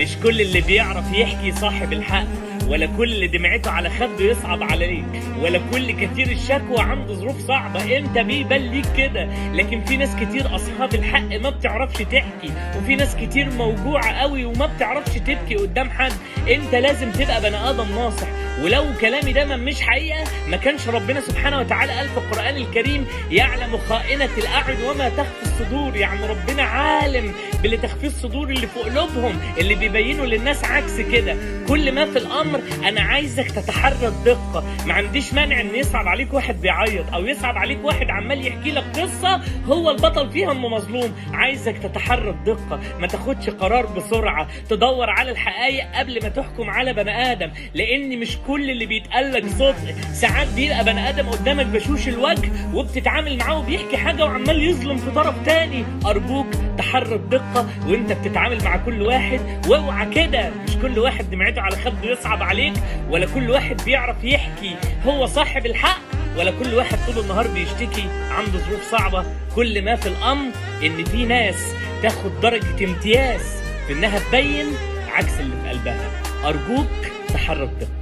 مش كل اللي بيعرف يحكي صاحب الحق، ولا كل اللي دمعته على خده يصعب عليك، ولا كل كثير الشكوى عنده ظروف صعبة. امتى بيبان ليك كده؟ لكن في ناس كتير اصحاب الحق ما بتعرفش تحكي، وفي ناس كتير موجوعة قوي وما بتعرفش تبكي قدام حد. انت لازم تبقى بني ادم ناصح. ولو كلامي ده مش حقيقة ما كانش ربنا سبحانه وتعالى قال في القرآن الكريم يعلم خائنة الأعين وما تخفي الصدور. يعني ربنا عالم باللي تخفي الصدور اللي في قلوبهم، اللي بيبينوا للناس عكس كده. كل ما في الأمر أنا عايزك تتحرى الدقة. ما عنديش مانع إن يصعب عليك واحد بيعيط، أو يصعب عليك واحد عمال يحكي لك قصة هو البطل فيها إنه مظلوم. عايزك تتحرى الدقة، ما تاخدش قرار بسرعة، تدور على الحقائق قبل ما تحكم على بني آدم، لأن مش كل اللي بيتقال لك صدق. ساعات بيبقى بني آدم قدامك بشوش الوجه وبتتعامل معاه وبيحكي حاجة وعمال يظلم في طرف تاني. أرجوك تحرى الدقة وانت بتتعامل مع كل واحد. واوعى كده، مش كل واحد دمعته على خده يصعب عليك، ولا كل واحد بيعرف يحكي هو صاحب الحق، ولا كل واحد طول النهار بيشتكي عنده ظروف صعبة. كل ما في الأمر إن في ناس تاخد درجة امتياز في إنها تبين عكس اللي في قلبها. أرجوك تحرى الدقة.